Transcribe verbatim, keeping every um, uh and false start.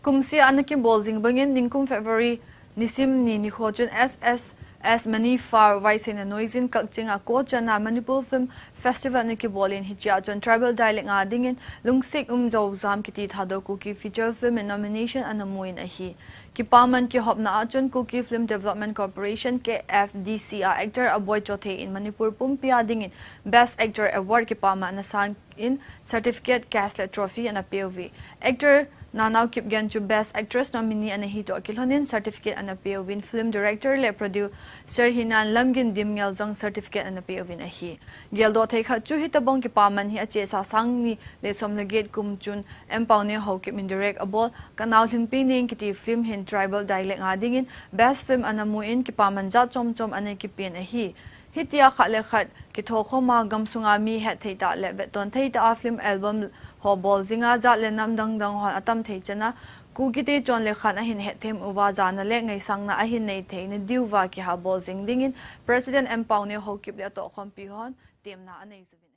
Kumsia ana kibol jing bangin ningkum February nisim ni nikho chun S S S Manipur Vaisena Noijin Kakching a Kochana Manipur Film Festival ana kibol in hichea chun tribal dialect nga dingin Lungset Um Joujam kiti Thadou Kuki feature film in nomination ana mu in ahi. Kipaman kihopna a chun Kuki Film Development Corporation K F D C a actor Aboi Chothei in Manipur pumpia dingin Best Actor Award kipaman ana sang in certificate, cash le trophy ana peuve. Actor Nanao Kipgen chu Best Actress nominee ana hi toh kilhonin certificate ana peuvin film director le producer hinan Lamgindim Ngeljong certificate ana peuvin ahi. Geldoh thei khat chu hitobang kipaman hi achesa sang ni le som le get kum chun M Pauneo Haokip in direct abol Kanao Lhingpi Neng kiti film hin tribal dialect nga dingin best film ana mu in kipaman jat chom chom ana kipen ahi. Hitia khat le khat kithokhoma gamsunga mi hetthei tah le vetton thei tah a film album ho bol jinga jat le nam dang dang hon atam thei chana Kukite chon le khan ahin hetthem uva jana le ngaisangna ahin nei theina diuva kiha bol jing dingin President M Pauneo Haokip le atohkhompi hon temna anei juvin.